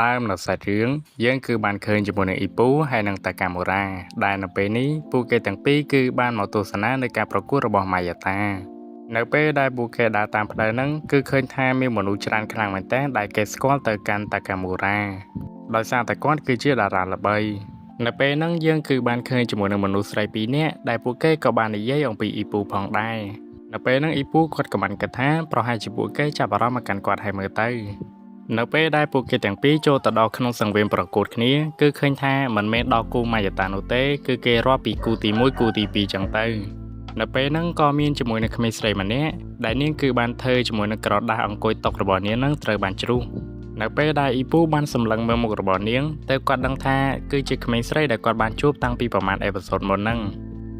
ដើមនៅសាច់រឿងយើងគឺបានឃើញជាមួយនឹងអ៊ីពូហើយនិងតាកាមូរ៉ាដែលនៅពេលនេះពួកគេទាំងពីរគឺបានមកទស្សនានៅការប្រកួតរបស់ម៉ាយ៉ាតានៅពេលដែលពួកគេដើរតាមផ្លូវហ្នឹងគឺឃើញថាមានមនុស្សច្រើនខ្លាំងមែនទែនដែលគេស្គាល់ទៅកាន់តាកាមូរ៉ាដោយសារតែគាត់គឺជាតារាល្បីនៅពេលហ្នឹងយើងគឺបានឃើញជាមួយនឹងមនុស្សស្រីពីរនាក់ដែលពួកគេក៏បាននិយាយអំពីអ៊ីពូផងដែរនៅពេលហ្នឹងអ៊ីពូគាត់ក៏បានគិតថាប្រហែលជាពួកគេចាប់អារម្មណ៍មកកាន់គាត់ហើយមើលទៅនៅពេលដែលពួកគេទាំងពីរចូលទៅដល់ក្នុងសង្វៀនប្រកួតគ្នាគឺឃើញថាមិនមែនដល់គូម៉ាយ៉ាតានោះទេគឺគេរាប់ពីគូទី1គូទី2ចឹងទៅនៅពេលហ្នឹងក៏មានជាមួយនឹងក្មេងស្រីម្នាក់ដែលនាងគឺបានធ្វើជាមួយនឹងក្រដាសអង្គុយតុរបស់នាងហ្នឹងត្រូវបានជ្រុះនៅពេលដែលអ៊ីពូបានសម្លឹងមើលមុខរបស់នាងទៅគាត់ដឹងថាគឺជាក្មេងស្រីដែលគាត់បានជួបតាំងពីប្រហែល episode មុនហ្នឹង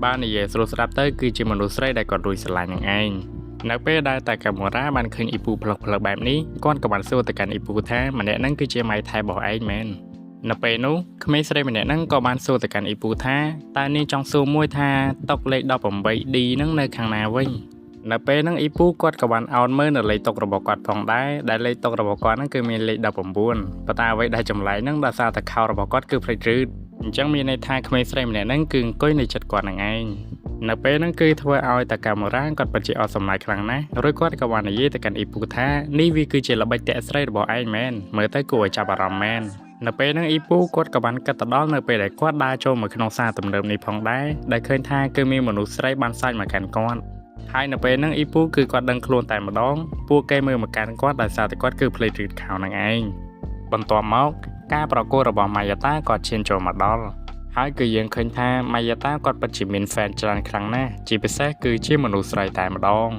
បាននិយាយស្រួលស្ដាប់ទៅគឺជាមនុស្សស្រីដែលគាត់រួចស្រឡាញ់នឹងឯងនៅពេលដែលតាកាមូរ៉ាបានឃើញអ៊ីពូផ្លឹកផ្លឹកបែបនេះគាត់ក៏បានសួរទៅកាន់អ៊ីពូថាម្នាក់ហ្នឹងគឺជាម៉ៃថៃរបស់ឯងមែននៅពេលនោះក្មេងស្រីម្នាក់ហ្នឹងក៏បានសួរទៅកាន់អ៊ីពូថាតើនាងចង់សួរមួយថាតុលេខ 18D ហ្នឹងនៅខាងណាវិញនៅពេលហ្នឹងអ៊ីពូគាត់ក៏បានអោនមើលនៅលេខតុរបស់គាត់ផងដែរដែលលេខតុរបស់គាត់ហ្នឹងគឺមានលេខ19ប៉ុន្តែអ្វីដែលចម្លែកហ្នឹងដោយសារតែខោរបស់គាត់គឺភ្លេចរឺតអញ្ចឹងមានន័យថាក្មេងស្រីម្នាក់ហ្នឹងគឺអង្គុយនៅចិត្តគាត់នឹងឯងនៅពេលហ្នឹងគឺធ្វើឲ្យតាកាមូរ៉ាគាត់ពិតជាអស់សំណើចខ្លាំងណាស់រួចគាត់ក៏បាននិយាយទៅកាន់អ៊ីពូថានេះវាគឺជាល្បិចតាក់ស្រីរបស់ឯងមែនមើលទៅគួរឲ្យចាប់អារម្មណ៍មែននៅពេលហ្នឹងអ៊ីពូគាត់ក៏បានគិតទៅដល់នៅពេលដែលគាត់ដើរចូលមកក្នុងផ្សារទំនើបនេះផងដែរដែលឃើញថាគឺមានមនុស្សស្រីបានសាច់មកកាន់គាត់ហើយនៅពេលហ្នឹងអ៊ីពូគឺគាត់ដឹងខ្លួនតែម្ដងពួកគេមើលមកកាន់គាត់ដោយសារតែគាត់គឺភ្លេចរឺតខោនឹងឯងបន្ទាប់មកការប្រកួតរបស់ម៉ាយ៉ាតាក៏ឈានចូលមកដល់ហើយគឺយើងឃើញថាម៉ាយ៉ាតាគាត់ពិតជាមាន fan ច្រើនខ្លាំងណាស់ជាពិសេសគឺជាមនុស្សស្រីតែម្ដង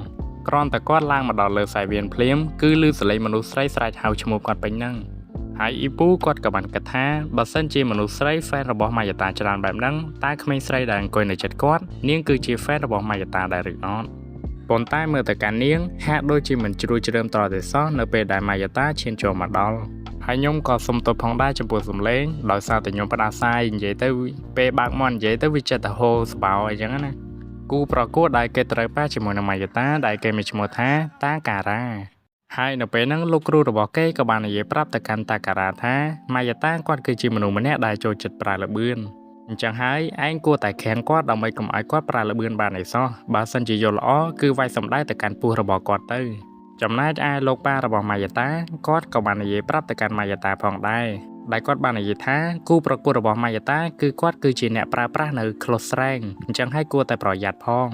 គ្រាន់តែគាត់ឡើងមកដល់លើសាយវៀនភ្លាមគឺឮសំឡេងមនុស្សស្រីស្រែកហៅឈ្មោះគាត់ពេញហ្នឹងហើយអ៊ីពូគាត់ក៏បានគិតថាបើសិនជាមនុស្សស្រី fan របស់ម៉ាយ៉ាតាច្រើនបែបហ្នឹងតើក្មេងស្រីដែលអង្គុយនៅជិតគាត់នាងគឺជា fan របស់ម៉ាយ៉ាតាដែរឬអត់ប៉ុន្តែមើលទៅកាន់នាងហាក់ដូចជាមិនជ្រួលជ្រើមត្រតែសោះនៅពេលដែលម៉ាយ៉ាតាឈានចូលមកដល់ហើយខ្ញុំក៏សុំទោសផងដែរចំពោះសំឡេងដោយសារតែខ្ញុំផ្ដាសាយនិយាយទៅពេលបើកមាត់និយាយទៅវាចិត្តតែហូរសបោអីចឹងណាគូប្រកួតដែលគេត្រូវប៉ះជាមួយនឹងម៉ាយ៉ាតាដែលគេមានឈ្មោះថាតាការ៉ាហើយនៅពេលហ្នឹងលោកគ្រូរបស់គេក៏បាននិយាយប្រាប់ទៅកាន់តាការ៉ាថាម៉ាយ៉ាតាគាត់គឺជាមនុស្សម្នាក់ដែលចូលចិត្តប្រើល្បឿនអញ្ចឹងហើយឯងគួរតែខាំងគាត់ដើម្បីកុំឲ្យគាត់ប្រើល្បឿនបានឯសោះបើសិនជាយល់ល្អគឺវាយសម្ដៅទៅកាន់ពោះរបស់គាត់ទៅចំណែកឯលោកប៉ារបស់ម៉ាយ៉ាតាគាត់ក៏បាននិយាយប្រាប់ទៅកាន់ម៉ាយ៉ាតាផងដែរដែលគាត់បាននិយាយថាគូប្រកួតរបស់ម៉ាយ៉ាតាគឺគាត់គឺជាអ្នកប្រើប្រាស់នៅ close range អញ្ចឹងហើយគួរតែប្រយ័ត្នផង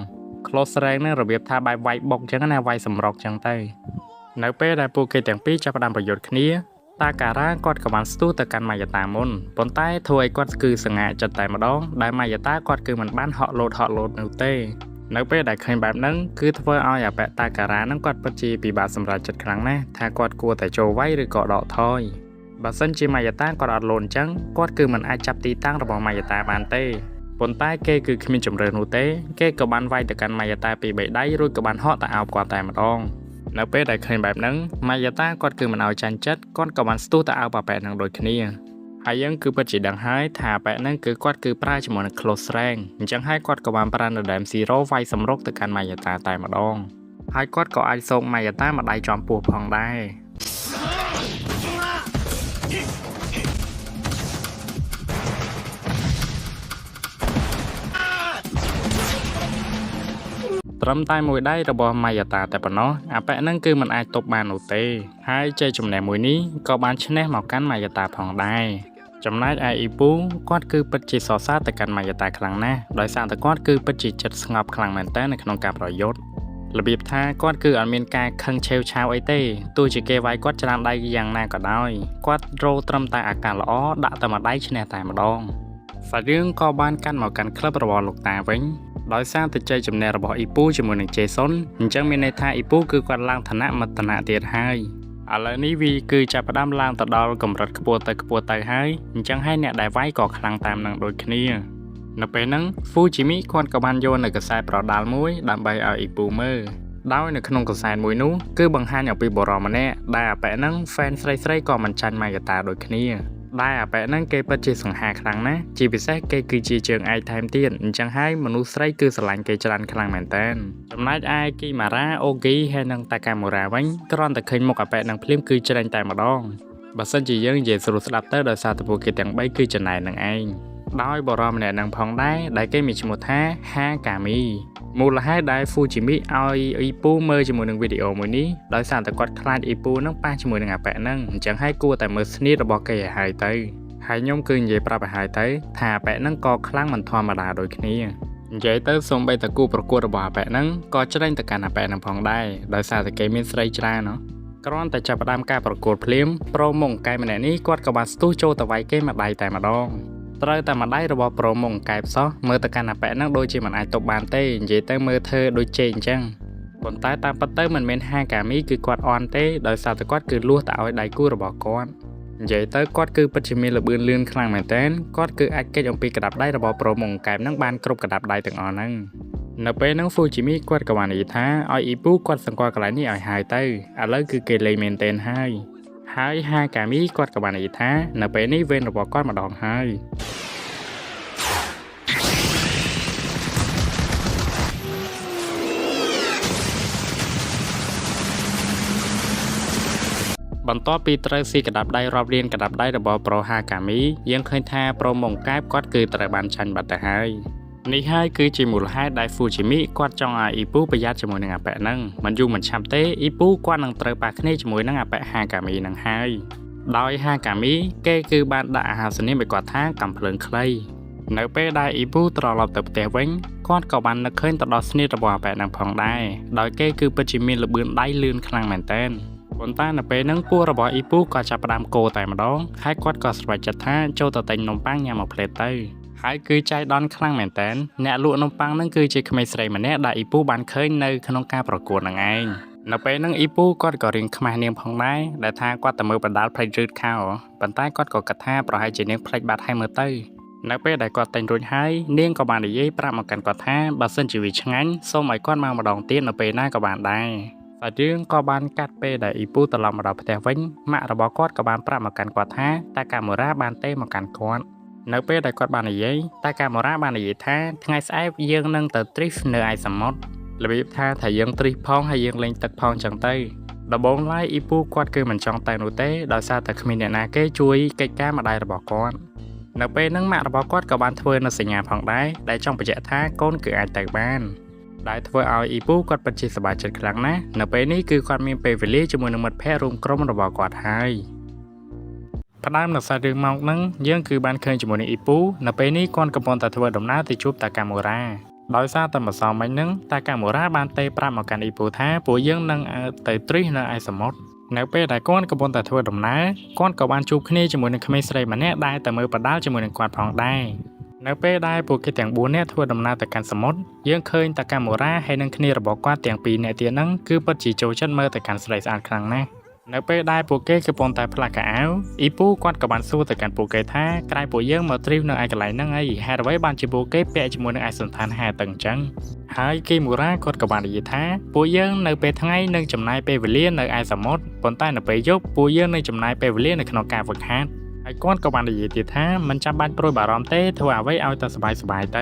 close range ហ្នឹងរបៀបថាបែបវាយបុកអញ្ចឹងណាវាយសម្រុកអញ្ចឹងទៅនៅពេលដែលពួកគេទាំងពីរចាប់ផ្ដើមប្រយុទ្ធគ្នាតាការ៉ាគាត់ក៏បានស្ទុះទៅកាន់ម៉ាយ៉ាតាមុនប៉ុន្តែធ្វើឲ្យគាត់គឺសង្ហាចិត្តតែម្ដងដែលម៉ាយ៉ាតាគាត់គឺមិនបានហក់លោតហក់លោតនោះទេនៅពេលដែលឃើញបែបហ្នឹងគឺធ្វើឲ្យអាប៉ែតាការ៉ាហ្នឹងគាត់ពិតជាពិបាកសម្រេចចិត្តខ្លាំងណាស់ថាគាត់គួរតែចូលវាយឬក៏ដកថយបើសិនជាម៉ាយ៉ាតាគាត់អត់លោតអញ្ចឹងគាត់គឺមិនអាចចាប់ទីតាំងរបស់ម៉ាយ៉ាតាបានទេប៉ុន្តែគេគឺគ្មានជម្រើសនោះទេគេក៏បានវាយទៅកាន់ម៉ាយ៉ាតាពីបីដៃរួចក៏បានហក់ទៅអោបគាត់តែម្ដងនៅពេលដែលឃើញបែបហ្នឹងម៉ាយ៉ាតាគាត់គឺមិនឲ្យចាញ់ចិត្តគាត់ក៏បានស្ទុះទៅអោបអាប៉ែហ្នឹងដូចគ្នាហើយយើងគឺពិតជាដឹងហើយថាអាប៉ែហ្នឹងគឺគាត់គឺប្រើជាមួយនឹង close range អញ្ចឹងហើយគាត់ក៏បានប្រើនៅ Dam Zero វាយសម្រុកទៅកាន់ម៉ាយ៉ាតាតែម្ដងហើយគាត់ក៏អាចសោកម៉ាយ៉ាតាមកដៃចំពោះផងដែរត្រឹមតែមួយដៃរបស់ម៉ាយ៉ាតាតែប៉ុណ្ណោះអាប៉ែហ្នឹងគឺមិនអាចទប់បាននោះទេហើយជ័យជំនះមួយនេះក៏បានឈ្នះមកកាន់ម៉ាយ៉ាតាផងដែរចំណែកឯអ៊ីពូគាត់គឺពិតជាសរសើរទៅកាន់ម៉ាយ៉ាតាខ្លាំងណាស់ដោយសារតែគាត់គឺពិតជាចិត្តស្ងប់ខ្លាំងមែនតើនៅក្នុងការប្រយុទ្ធរបៀបថាគាត់គឺអត់មានការខឹងឆេវឆាវអីទេទោះជាគេវាយគាត់ច្រើនដៃយ៉ាងណាក៏ដោយគាត់រោត្រឹមតែអាការល្អដាក់តែមួយដៃឈ្នះតែម្ដងសាច់រឿងក៏បានកាន់មកកាន់ក្លឹបរបស់លោកតាវិញដោយសារតែជ័យជំនះរបស់អ៊ីពូជាមួយនឹងជេសុនអញ្ចឹងមានន័យថាអ៊ីពូគឺគាត់ឡើងឋានៈមួយឋានៈទៀតហើយឥឡូវនេះវាគឺចាប់ផ្ដើមឡើងទៅដល់កម្រិតខ្ពស់ទៅខ្ពស់ទៅហើយអញ្ចឹងហើយអ្នកដែលវាយក៏ខ្លាំងតាមនឹងដូចគ្នានៅពេលហ្នឹងហ្វូជីមីគាត់ក៏បានយកនៅកាសែតប្រដាល់មួយដើម្បីឲ្យអ៊ីពូមើលដោយនៅក្នុងកាសែតមួយនោះគឺបង្ហាញអំពីបុរសម្នាក់ដែលអាប៉ែហ្នឹង fan ស្រីៗក៏មិនចាញ់ម៉ាយ៉ាតាដូចគ្នាដែលអាប៉ែហ្នឹងគេពិតជាសង្ហាខ្លាំងណាស់ជាពិសេសគេគឺជាជើងឯកថែមទៀតអញ្ចឹងហើយមនុស្សស្រីគឺស្រឡាញ់គេច្រើនខ្លាំងមែនតើចំណែកឯគីម៉ារ៉ាអូគីហើយនិងតាកាមូរ៉ាវិញគ្រាន់តែឃើញមុខអាប៉ែហ្នឹងភ្លាមគឺច្រេញតែម្ដង បើសិនជាយើងនិយាយស្រួលស្ដាប់ទៅដោយសារតែពួកគេទាំង3គឺចំណែននឹងឯងដោយបរិមម្នាក់នឹងផងដែរដែលគេមានឈ្មោះថាហាកាមីមូលហេតុដែល Fujimi ឲ្យអ៊ីពូមើលជាមួយនឹងវីដេអូមួយនេះដោយសារតែគាត់ខ្លាចអ៊ីពូនឹងប៉ះជាមួយនឹងអាប៉ែហ្នឹងអញ្ចឹងហើយគួរតែមើលស្នៀតរបស់គេឲ្យហើយទៅហើយខ្ញុំគឺនិយាយប្រាប់ឲ្យហើយទៅថាអាប៉ែហ្នឹងក៏ខ្លាំងមិនធម្មតាដូចគ្នានិយាយទៅសូម្បីតែគូប្រកួតរបស់អាប៉ែហ្នឹងក៏ច្រេញទៅកាន់អាប៉ែហ្នឹងផងដែរដោយសារតែគេមានស្រីច្រើនណោះគ្រាន់តែចាប់ផ្ដើមការប្រកួតភ្លាមប្រូមុងកែម្នាក់នេះគាត់ក៏បានស្ទុះចូលទៅវាយគេមួយដៃតែម្ដងត្រូវតែម្ដាយរបស់ប្រូមុងកែបសោះមើលទៅកាន់អាប៉ែហ្នឹងដូចជាមិនអាចទប់បានទេនិយាយទៅមើលធ្វើដូចជេកអញ្ចឹងប៉ុន្តែតាមពិតទៅមិនមែនហាកាមីគឺគាត់អន់ទេដោយសារតែគាត់គឺលួសតែឲ្យដៃគូរបស់គាត់និយាយទៅគាត់គឺពិតជាមានល្បឿនលឿនខ្លាំងមែនទែនគាត់គឺអាចគេចអំពីក្តាប់ដៃរបស់ប្រូមុងកែបហ្នឹងបានគ្រប់ក្តាប់ដៃទាំងអស់ហ្នឹងនៅពេលហ្នឹង Fujimi គាត់ក៏បាននិយាយថាឲ្យអ៊ីពូគាត់សង្កត់កន្លែងនេះឲ្យហើយទៅឥឡូវគឺគេលេងមែនទែនហើយហើយហាកាមីគាត់ក៏បាននិយាយថានៅពេលនេះវេនរបស់គាត់ម្ដងហើយបន្ទាប់ពីត្រូវស៊ីក្តាប់ដៃរាប់លានក្តាប់ដៃរបស់ប្រូហាកាមីយើងឃើញថាប្រូម៉ុងកែបគាត់គឺត្រូវបានចាញ់បាត់ទៅហើយនេះហើយគឺជាមូលហេតុដែល Fujimi គាត់ចង់ឲ្យអ៊ីពូប្រយ័ត្នជាមួយនឹងអាប៉ែហ្នឹងមិនយូរមិនឆាប់ទេអ៊ីពូគាត់នឹងត្រូវប៉ះគ្នាជាមួយនឹងអាប៉ែហាកាមីហ្នឹងហើយដោយហាកាមីគេគឺបានដាក់អាហារសនាមឲ្យគាត់ថាកំភ្លើងខ្លីនៅពេលដែលអ៊ីពូត្រឡប់ទៅផ្ទះវិញគាត់ក៏បាននឹកឃើញទៅដល់ស្នៀតរបស់អាប៉ែហ្នឹងផងដែរដោយគេគឺពិតជាមានល្បឿនដៃលឿនខ្លាំងមែនទែនប៉ុន្តែនៅពេលហ្នឹងពោះរបស់អ៊ីពូក៏ចាប់ផ្ដើមគោតែម្ដងហើយគាត់ក៏សម្រេចចិត្តថាចូលទៅទិញនំប៉័ងញ៉ាំមួយផ្លេតទៅហើយគឺចៃដន្យខ្លាំងមែនតើអ្នកលក់នំប៉័ងហ្នឹងគឺជាក្មេងស្រីម្នាក់ដែលអ៊ីពូបានឃើញនៅក្នុងការប្រកួតហ្នឹងឯងនៅពេលហ្នឹងអ៊ីពូគាត់ក៏រៀងខ្មាស់នាងផងដែរដែលថាគាត់តែមើលបណ្ដាលផ្លេចរឺតខោប៉ុន្តែគាត់ក៏គិតថាប្រហែលជានាងផ្លេចបាត់ហើយមើលទៅនៅពេលដែលគាត់ទិញរួចហើយនាងក៏បាននិយាយប្រាប់មកកាន់គាត់ថាបើសិនជាវាឆ្ងាញ់សូមឲ្យគាត់មកម្ដងទៀតនៅពេលណាក៏បានដែរសាច់រឿងក៏បានកាត់ពេលដែលអ៊ីពូត្រឡប់មកដល់ផ្ទះវិញម៉ាក់របស់គាត់ក៏បានប្រាប់មកកាន់គាត់ថាតាកាមេរ៉ាបានទេមកកាន់គាត់នៅពេលដែលគាត់បាននិយាយតាកាមេរ៉ាបាននិយាយថាថ្ងៃស្អែកយើងនឹងទៅទ្រីហ្វនៅឯសមុទ្ររបៀបថាយើងទ្រីហ្វផងហើយយើងលេងទឹកផងចឹងទៅដំបូងឡើយអ៊ីពូគាត់គឺមិនចង់ទៅនោះទេដោយសារតែគ្មានអ្នកណាគេជួយកិច្ចការម្ដាយរបស់គាត់នៅពេលហ្នឹងម៉ាក់របស់គាត់ក៏បានធ្វើនៅសញ្ញាផងដែរដែលចង់បញ្ជាក់ថាកូនគឺអាចទៅបានដែលធ្វើឲ្យអ៊ីពូគាត់ពិតជាសប្បាយចិត្តខ្លាំងណាស់នៅពេលនេះគឺគាត់មានពេលវេលាជាមួយនឹងមិត្តភ័ក្តិរួមក្រុមរបស់គាត់ហើយផ្ដើមនៅសាច់រឿងមកហ្នឹងយើងគឺបានឃើញជាមួយនឹងអ៊ីពូនៅពេលនេះគាត់កំពុងតែធ្វើដំណើរទៅជួបតាកាមូរ៉ាដោយសារតែម្សិលមិញហ្នឹងតាកាមូរ៉ាបានទេប្រាប់មកកាន់អ៊ីពូថាពួកយើងនឹងទៅទ្រីសនៅឯសមុទ្រនៅពេលដែលគាត់កំពុងតែធ្វើដំណើរគាត់ក៏បានជួបគ្នាជាមួយនឹងក្មេងស្រីម្នាក់ដែលតែមើលបដាលជាមួយនឹងគាត់ផងដែរនៅពេលដែលពួកគេទាំង4នាក់ធ្វើដំណើរទៅកាន់សមុទ្រយើងឃើញតាកាមូរ៉ាហើយនឹងគ្នារបស់គាត់ទាំង2នាក់ទៀតហ្នឹងគឺពិតជាចូលចិត្តមើលទៅកាន់ស្រីស្អាតខ្លាំងណាស់នៅពេលដែលពួកគេកំពុងតែផ្លាស់កៅអៅអ៊ីពូគាត់ក៏បានសួរទៅកាន់ពួកគេថាក្រែងពួកយើងមកទ្រីវនៅឯកន្លែងហ្នឹងអីហេតុអ្វីបានជាពួកគេពាក់ជាមួយនឹងឯសន្តានហែទៅអញ្ចឹងហើយគីមូរ៉ាគាត់ក៏បាននិយាយថាពួកយើងនៅពេលថ្ងៃនឹងចំណាយពេលវេលានៅឯសមុទ្រប៉ុន្តែនៅពេលយប់ពួកយើងនឹងចំណាយពេលវេលានៅក្នុងការហ្វឹកហាត់ហើយគាត់ក៏បាននិយាយទៀតថាមិនចាំបាច់ព្រួយបារម្ភទេធ្វើអ្វីឲ្យតែសប្បាយៗទ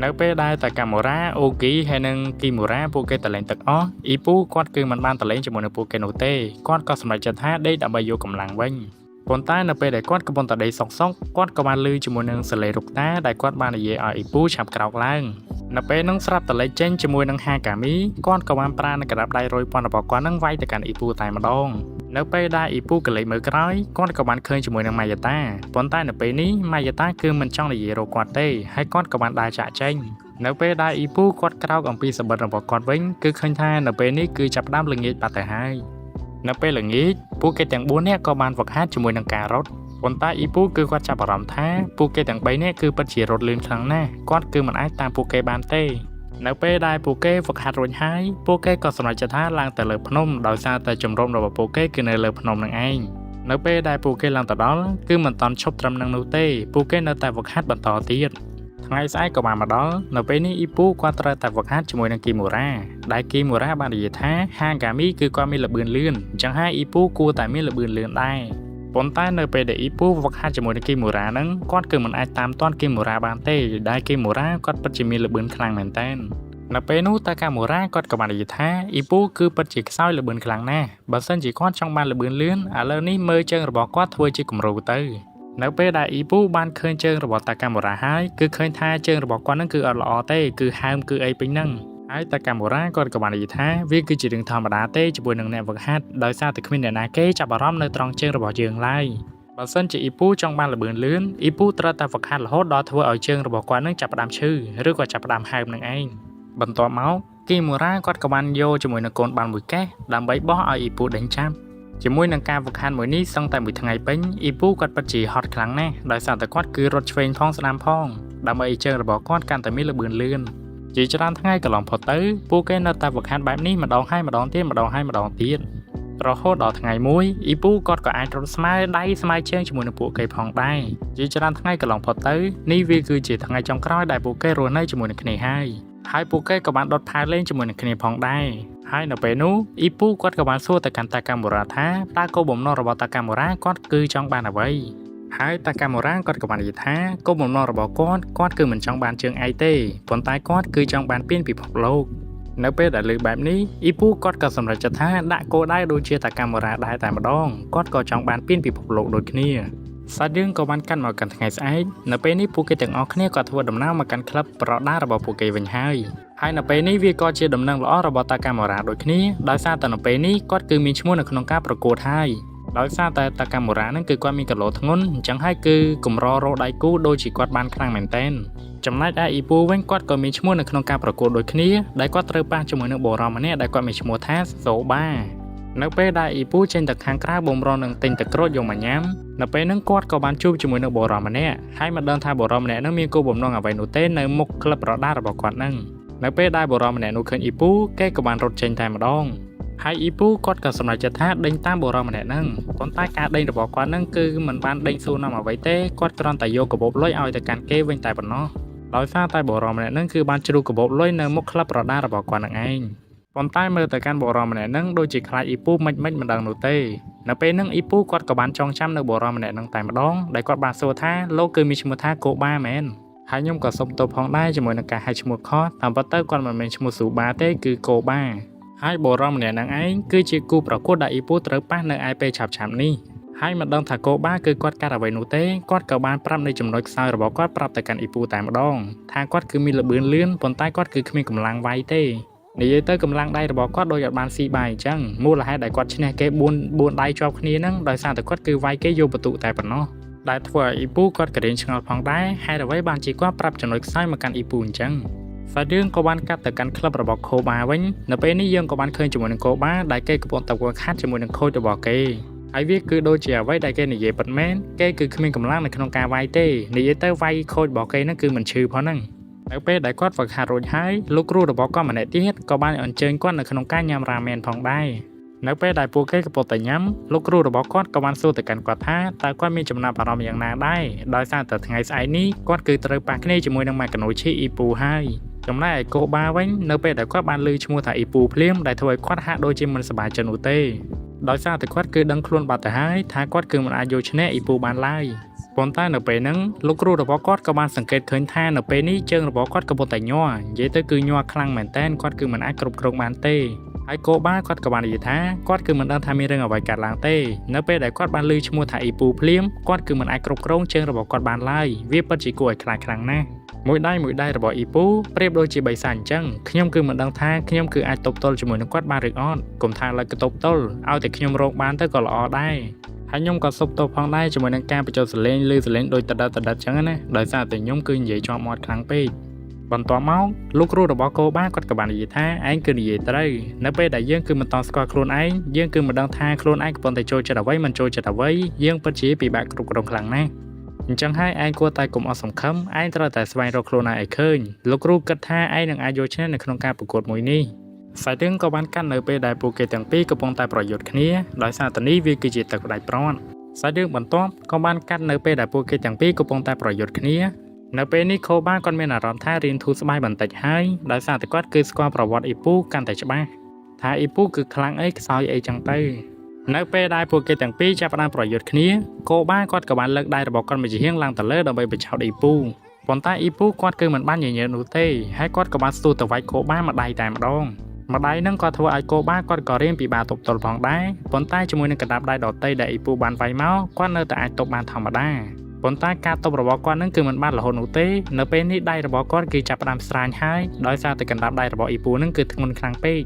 ៅនៅពេលដែលតាកាមូរ៉ាអូគីហើយនិងគីមូរ៉ាពួកគេទៅលេងទឹកអស់អ៊ីពូគាត់គឺមិនបានទៅលេងជាមួយនឹងពួកគេនោះទេគាត់ក៏សម្រេចចិត្តថាដេកដើម្បីយកកម្លាំងវិញប៉ុន្តែនៅពេលដែលគាត់កំពុងតែដេកសុកៗគាត់ក៏បានឮជាមួយនឹងសលេរុកតាដែលគាត់បាននិយាយឲ្យអ៊ីពូឆាប់ក្រោកឡើងនៅពេលហ្នឹងស្រាប់តែលេចចេញជាមួយនឹងហាកាមីគាត់ក៏បានប្រើនៅក្តាប់ដៃរយពាន់របស់គាត់នឹងវាយទៅកាន់អ៊ីពូតែម្ដងនៅពេលដែលអ៊ីពូក៏លេចមើលក្រោយគាត់ក៏បានឃើញជាមួយនឹងម៉ាយ៉ាតាប៉ុន្តែនៅពេលនេះម៉ាយ៉ាតាគឺមិនចង់និយាយរកគាត់ទេហើយគាត់ក៏បានដើរចាកចេញនៅពេលដែលអ៊ីពូគាត់ក្រោកអំពីសម្បត្តិរបស់គាត់វិញគឺឃើញថានៅពេលនេះគឺចាប់ផ្ដើមល្ងាចបាត់ទៅហើយនៅពេលល្ងាចពួកគេទាំង4នាក់ក៏បានហ្វឹកហាត់ជាមួយនឹងការរត់ប៉ុន្តែអ៊ីពូគឺគាត់ចាប់អារម្មណ៍ថាពួកគេទាំង3នាក់គឺពិតជារត់លឿនខ្លាំងណាស់គាត់គឺមិនអាចតាមពួកគេបានទេនៅពេលដែលពួកគេហ្វឹកហាត់រួចហើយពួកគេក៏សម្រេចចិត្តថាឡើងទៅលើភ្នំដោយសារតែជំរំរបស់ពួកគេគឺនៅលើភ្នំនឹងឯងនៅពេលដែលពួកគេឡើងទៅដល់គឺមិនតាន់ឈប់ត្រឹមនឹងនោះទេពួកគេនៅតែហ្វឹកហាត់បន្តទៀតថ្ងៃស្អែកក៏បានមកដល់នៅពេលនេះអ៊ីពូគាត់ត្រូវតែហ្វឹកហាត់ជាមួយនឹងគីមូរ៉ាដែលគីមូរ៉ាបាននិយាយថាហាកាមីគឺគាត់មានល្បឿនលឿនអញ្ចឹងហើយអ៊ីពូគួរតែមានល្បឿនលឿនដែរប៉ុន្តែនៅពេលដែលអ៊ីពូហ្វឹកហាត់ជាមួយនឹងគីមូរ៉ាហ្នឹងគាត់គឺមិនអាចតាមទាន់គីមូរ៉ាបានទេដែលគីមូរ៉ាគាត់ពិតជាមានល្បឿនខ្លាំងមែនតើនៅ នៅពេលនោះតាកាមូរ៉ាគាត់ក៏បាននិយាយថាអ៊ីពូគឺពិតជាខ្សោយល្បឿនខ្លាំងណាស់បើសិនជាគាត់ចង់បានល្បឿនលឿនឥឡូវនេះមើលជើងរបស់គាត់ធ្វើជាគំរូទៅនៅពេលដែលអ៊ីពូបានឃើញជើងរបស់តាកាមូរ៉ាហើយគឺឃើញថាជើងរបស់គាត់នឹងគឺអត់ល្អទេគឺហើមគឺអីពេញហ្នឹងហើយតាកាមូរ៉ាគាត់ក៏បាននិយាយថាវាគឺជារឿងធម្មតាទេជាមួយនឹងអ្នកវឹកហាត់ដោយសារតែគ្មានអ្នកណាគេចាប់អារម្មណ៍នៅត្រង់ជើងរបស់យើងឡើយបើសិនជាអ៊ីពូចង់បានល្បឿនលឿនអ៊ីពូត្រូវតែវឹកហាត់រហូតដល់ធ្វើឲ្យជើងរបស់គាត់នឹងចាប់ផ្ដើមឈឺឬក៏ចាប់ផ្ដើមហើមនឹងឯងបន្ទាប់មកគីមូរ៉ាគាត់ក៏បានយកជាមួយនឹងកូនបាល់មួយកេះដើម្បីបោះឲ្យអ៊ីពូដេញចាប់ជាមួយនឹងការវឹកហាត់មួយនេះសឹងតែមួយថ្ងៃពេញអ៊ីពូគាត់ពិតជាហត់ខ្លាំងណាស់ដោយសារតែគាត់គឺរត់ឆ្វេងផងស្ដាំផងដើម្បីឲ្យជើងរបស់គាត់កាន់តែមានល្បឿនលឿនជាច្រើនថ្ងៃកន្លងផុតទៅពួកគេនៅតែវឹកហាត់បែបនេះម្ដងហើយម្ដងទៀតម្ដងហើយម្ដងទៀតរហូតដល់ថ្ងៃមួយអ៊ីពូគាត់ក៏អាចរត់ស្មើដៃស្មើជើងជាមួយនឹងពួកគេផងដែរជាច្រើនថ្ងៃកន្លងផុតទៅនេះវាគឺជាថ្ងៃចុងក្រោយដែលពួកគេរស់នៅជាមួយនឹងគ្នាហើយហើយពួកគេក៏បានដុតផាវលេងជាមួយនឹងគ្នាផងដែរហើយនៅពេលនោះអ៊ីពូគាត់ក៏បានសួរទៅកាន់តាកាមូរ៉ាថាតើគោលបំណងរបស់តាកាមូរ៉ាគាត់គឺចង់បានអ្វីហើយតាកាមូរ៉ាគាត់ក៏បាននិយាយថាគោលបំណងរបស់គាត់គាត់គឺមិនចង់បានជើងឯកទេប៉ុន្តែគាត់គឺចង់បានពានពិភពលោកនៅពេលដែលលើបែបនេះអ៊ីពូគាត់ក៏សម្រេចចិត្តថាដាក់គោលដៅដូចជាតាកាមូរ៉ាដែរតែម្ដងគាត់ក៏ចង់បានពានពិភពលោកដូចគ្នាសាច់រឿងក៏បានកាត់មកកាន់ថ្ងៃស្អែកនៅពេលនេះពួកគេទាំងអស់គ្នាក៏ធ្វើដំណើរមកកាន់ក្លឹបប្រដារបស់ពួកគេវិញហើយហើយនៅពេលនេះវាក៏ជាដំណឹងល្អរបស់តាកាមូរ៉ាដូចគ្នាដោយសារតែនៅពេលនេះគាត់គឺមានឈ្មោះនៅក្នុងការប្រកួតហើយដោយសារតែតាកាមូរ៉ាហ្នឹងគឺគាត់មានគីឡូធ្ងន់អញ្ចឹងហើយគឺកម្ររកដៃគូដូចជាគាត់បានខ្លាំងមែនទែនចំណែកឯអ៊ីពូវិញគាត់ក៏មានឈ្មោះនៅក្នុងការប្រកួតដូចគ្នាដែលគាត់ត្រូវប៉ះជាមួយនឹងបុរសម្នាក់ដែលគាត់មានឈ្មោះថាសូបានៅពេលដែលអ៊ីពូចេញទៅខាងក្រៅបំរុងនឹងទិញទឹកក្រូចយកមកញ៉ាំនៅពេលហ្នឹងគាត់ក៏បានជួបជាមួយនឹងបុរសម្នាក់ហើយមិនដឹងថាបុរសម្នាក់ហ្នឹងមានគោលបំណងអ្វីនោះទេនៅមុខក្លឹបប្រដាល់របស់គាត់ហ្នឹងនៅពេលដែលបុរសម្នាក់នោះឃើញអ៊ីពូគេក៏បានរត់ចេញតែម្ដងហើយអ៊ីពូគាត់ក៏សម្រេចចិត្តថាដេញតាមបុរសម្នាក់ហ្នឹងប៉ុន្តែការដេញរបស់គាត់ហ្នឹងគឺមិនបានដេញសួរនាំអ្វីទេគាត់គ្រាន់តែយកកាបូបលុយឲ្យទៅកាន់គេវិញតែប៉ុណ្ណោះដោយសារតែបុរសម្នាក់ហ្នឹងគឺបានជ្រុះកាបូបលុយនៅមុខក្លឹបប្រដាល់របស់គាត់នឹងឯងប៉ុន្តែមើលទៅកាន់បុរសម្នាក់ហ្នឹងដូចជាខ្លាចអ៊ីពូមិនមិនមិនដឹងនោះទេនៅពេលហ្នឹងអ៊ីពូគាត់ក៏បានចងចាំនៅបុរសម្នាក់ហ្នឹងតែម្ដងដែលគាត់បានសួរថាលោកគឺមានឈ្មោះថាកូបាមែនហើយខ្ញុំក៏សុំទោសផងដែរជាមួយនឹងការហៅឈ្មោះខុសតាមពិតទៅគាត់មិនមែនឈ្មោះស៊ូបាទេគឺកូបាហើយបុរសម្នាក់ហ្នឹងឯងគឺជាគូប្រកួតដែលអ៊ីពូត្រូវប៉ះនៅឯពេលឆាប់ៗនេះហើយមិនដឹងថាកូបាគឺគាត់កាត់អ្វីនោះទេគាត់ក៏បានប្រាប់នៅចំណុចខ្សោយរបស់គាត់ប្រាប់ទៅកាន់អ៊ីពូតែម្ដងថាគាត់គឺមានល្បឿនលឿនប៉ុន្តែគាត់គឺគ្មានកម្លាំងវាយទេនិយាយទៅកម្លាំងដៃរបស់គាត់ដូចអត់បានស៊ីបាយអញ្ចឹងមូលហេតុដែលគាត់ឈ្នះគេ4 4ដៃជាប់គ្នាហ្នឹងដោយសារតែគាត់គឺវាយគេយកបន្ទុកតែប៉ុណ្ណោះដែលធ្វើឲ្យអ៊ីពូគាត់ក៏រៀងឆ្ងល់ផងដែរហេតុអ្វីបានជាគាត់ប្រាប់ចំណុចខ្សោយមកកាន់អ៊ីពូអញ្ចឹងសាច់រឿងក៏បានកាត់ទៅកាន់ក្លឹបរបស់ខូបាវិញនៅពេលនេះយើងក៏បានឃើញជាមួយនឹងកូបាដែលគេកំពុងតែវឹកហាត់ជាមួយនឹង coach របស់គេហើយវាគឺដូចជាអ្វីដែលគេនិយាយពិតមែនគេគឺគ្មានកម្លាំងនៅក្នុងការវាយទេនិយាយទៅវាយ coach របស់គេហ្នឹងគឺមិនឈឺផងហ្នឹងនៅពេលដែលគាត់វឹកហាត់រួចហើយលោកគ្រូរបស់គាត់ម្នាក់ទៀតក៏បានអញ្ជើញគាត់នៅក្នុងការញ៉ាំរ៉ាមែនផងដែរនៅពេលដែលពួកគេកំពុងតែញ៉ាំលោកគ្រូរបស់គាត់ក៏បានសួរទៅកាន់គាត់ថាតើគាត់មានចំណាប់អារម្មណ៍យ៉ាងណាដែរដោយសារតែថ្ងៃស្អែកនេះគាត់គឺត្រូវប៉ះគ្នាជាមួយនឹងម៉ាកាណូឈីអ៊ីពូហើយចំណែកឯកូបាវិញនៅពេលដែលគាត់បានឮឈ្មោះថាអ៊ីពូភ្លាមដែលធ្វើឲ្យគាត់ហាក់ដូចជាមិនសប្បាយចិត្តនោះទេដោយសារតែគាត់គឺដឹងខ្លួនបាត់ទៅហើយថាគាត់គឺមិនអាចយកឈ្នះអ៊ីពូបានឡើយប៉ុន្តែនៅពេលហ្នឹងលោកគ្រូរបស់គាត់ក៏បានសង្កេតឃើញថានៅពេលនេះជើងរបស់គាត់កំពុងតែញ័រនិយាយទៅគឺញ័រខ្លាំងមែនទែនគាត់គឺមិនអាចគ្រប់គ្រងបានទេហើយកូបាគាត់ក៏បាននិយាយថាគាត់គឺមិនដឹងថាមានរឿងអ្វីកើតឡើងទេនៅពេលដែលគាត់បានឮឈ្មោះថាអ៊ីពូភ្លាមគាត់គឺមិនអាចគ្រប់គ្រងជើងរបស់គាត់បានឡើយវាពិតជាគួរឲ្យខ្លាចខ្លាំងណាស់មួយដៃមួយដៃរបស់អ៊ីពូប្រៀបដូចជាបិសាចអញ្ចឹងខ្ញុំគឺមិនដឹងថាខ្ញុំគឺអាចទប់ទល់ជាមួយនឹងគាត់បានឬអត់កុំថាឡើយក៏ទប់ទល់ឲ្យតែខ្ញុំរកបានទៅក៏ល្អដែរហើយខ្ញុំក៏សុបទោសផងដែរជាមួយនឹងការបញ្ចូលសលេងឬសលេងដូចតដិតតដិតចឹងណាដោយសារតែខ្ញុំគឺនិយាយជាប់មាត់ខ្លាំងពេកបន្ទាប់មកលោកគ្រូរបស់កូបាគាត់ក៏បាននិយាយថាឯងគឺនិយាយត្រូវនៅពេលដែលយើងគឺមិនតស្គាល់ខ្លួនឯងយើងគឺមិនដឹងថាខ្លួនឯងកំពុងតែចូលចិត្តអ្វីមិនចូលចិត្តអ្វីយើងពិតជាពិបាកគ្រប់គ្រងខ្លាំងណាស់អញ្ចឹងហើយឯងគួរតែកុំអស់សង្ឃឹមឯងត្រូវតែស្វែងរកខ្លួនឯងឲ្យឃើញលោកគ្រូគិតថាឯងនឹងអាចយកឈ្នះនៅក្នុងការប្រកួតមួយនេះសាច់រឿងក៏បានកាត់នៅពេលដែលពួកគេទាំងពីរកំពុងតែប្រយុទ្ធគ្នាដោយសារតែនេះវាគឺជាទឹកផ្ដាច់ព្រាត់សាច់រឿងបន្ទាប់ក៏បានកាត់នៅពេលដែលពួកគេទាំងពីរកំពុងតែប្រយុទ្ធគ្នានៅពេលនេះខូបាគាត់មានអារម្មណ៍ថារៀនធូរស្បើយបន្តិចហើយដោយសារតែគាត់គឺស្គាល់ប្រវត្តិអ៊ីពូកាន់តែច្បាស់ថាអ៊ីពូគឺខ្លាំងអីខ្សោយអីចឹងទៅនៅពេលដែលពួកគេទាំងពីរចាប់ផ្ដើមប្រយុទ្ធគ្នាកូបាគាត់ក៏បានលើកដៃរបស់គាត់មួយចំហៀងឡើងទៅលើដើម្បីបញ្ឆោតអ៊ីពូ ប៉ុន្តែអ៊ីពូគាត់គឺមិនបានញញើតនោះទេហើយគាត់ក៏បានស្ទុះទៅវាយកូបាម្ដាយតែម្ដងម្ដាយនឹងក៏ធ្វើឲ្យកូបាគាត់ក៏រៀងពិបាកទប់ទល់ផងដែរប៉ុន្តែជាមួយនឹងកណ្ដាប់ដៃដតីដែលអ៊ីពូបានវាយមកគាត់នៅតែអាចទប់បានធម្មតាប៉ុន្តែការទប់របស់គាត់នឹងគឺមិនបានរហូតនោះទេនៅពេលនេះដៃរបស់គាត់គឺចាប់ផ្ដើមស្រាញហើយដោយសារតែកណ្ដាប់ដៃរបស់អ៊ីពូនឹងគឺធ្ងន់ខ្លាំងពេក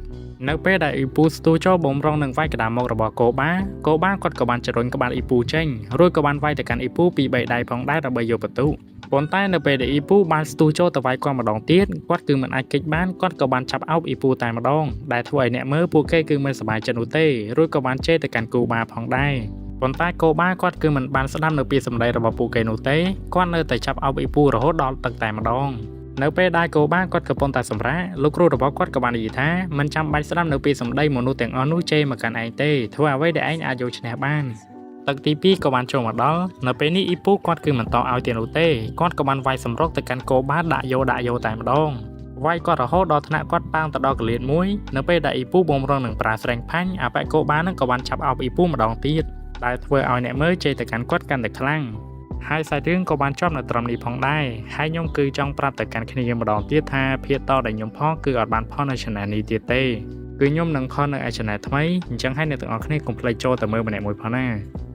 នៅពេលដែលអ៊ីពូស្ទូចូលបំរុងនឹងវាយកណ្ដាលមុខរបស់កូបាកូបាគាត់ក៏បានចរុញក្បាលអ៊ីពូចេញរួចក៏បានវាយទៅកាន់អ៊ីពូពីបីដៃផងដែរដើម្បីយកបន្ទុកប៉ុន្តែនៅពេលដែលអ៊ីពូបានស្ទុះចូលទៅវាយគាត់ម្ដងទៀតគាត់គឺមិនអាចគេចបានគាត់ក៏បានចាប់អោបអ៊ីពូតែម្ដងដែលធ្វើឲ្យអ្នកមើលពួកគេគឺមិនសប្បាយចិត្តនោះទេរួចក៏បានជេរទៅកាន់គូបាផងដែរប៉ុន្តែកូបាគាត់គឺមិនបានស្ដាប់នៅពីសម្ដីរបស់ពួកគេនោះទេគាត់នៅតែចាប់អោបអ៊ីពូរហូតដល់ទឹកតែម្ដងនៅពេលដែលកូបាគាត់កំពុងតែសម្រាកលោកគ្រូរបស់គាត់ក៏បាននិយាយថាមិនចាំបាច់ស្ដាប់នៅពីសម្ដីមនុស្សទាំងអស់នោះជេរមកកាន់ឯងទេធ្វើអ្វីដែលឯងអាចយកឈ្នះបានទឹកទី2ក៏បានចូលមកដល់នៅពេលនេះអ៊ីពូគាត់គឺមិនតឲ្យទៀតនោះទេគាត់ក៏បានវាយសម្រុកទៅកាន់កូបាដាក់យោដាក់យោតែម្ដងវាយគាត់រហូតដល់ថ្នាក់គាត់ប៉ាងទៅដល់កលៀតមួយនៅពេលដែលអ៊ីពូបំរុងនឹងប្រាស្រែងផាញ់អាប៉ែកូបានឹងក៏បានចាប់អោបអ៊ីពូម្ដងទៀតដែលធ្វើឲ្យអ្នកមើលជេរទៅកាន់គាត់កាន់តែខ្លាំងហើយសាច់រឿងក៏បានចប់នៅត្រឹមនេះផងដែរហើយខ្ញុំគឺចង់ប្រាប់ទៅកាន់គ្នាម្ដងទៀតថាភាគតដែលខ្ញុំផុសគឺអត់បានផុសនៅ channel នេះទៀតទេគឺខ្ញុំនឹងផុសនៅឯ channel ថ្មីអញ្ចឹងហើយអ្នកទាំងអស់គ្នាកុំភ្លេចចូលទៅមើលម្នាក់មួយផងណា។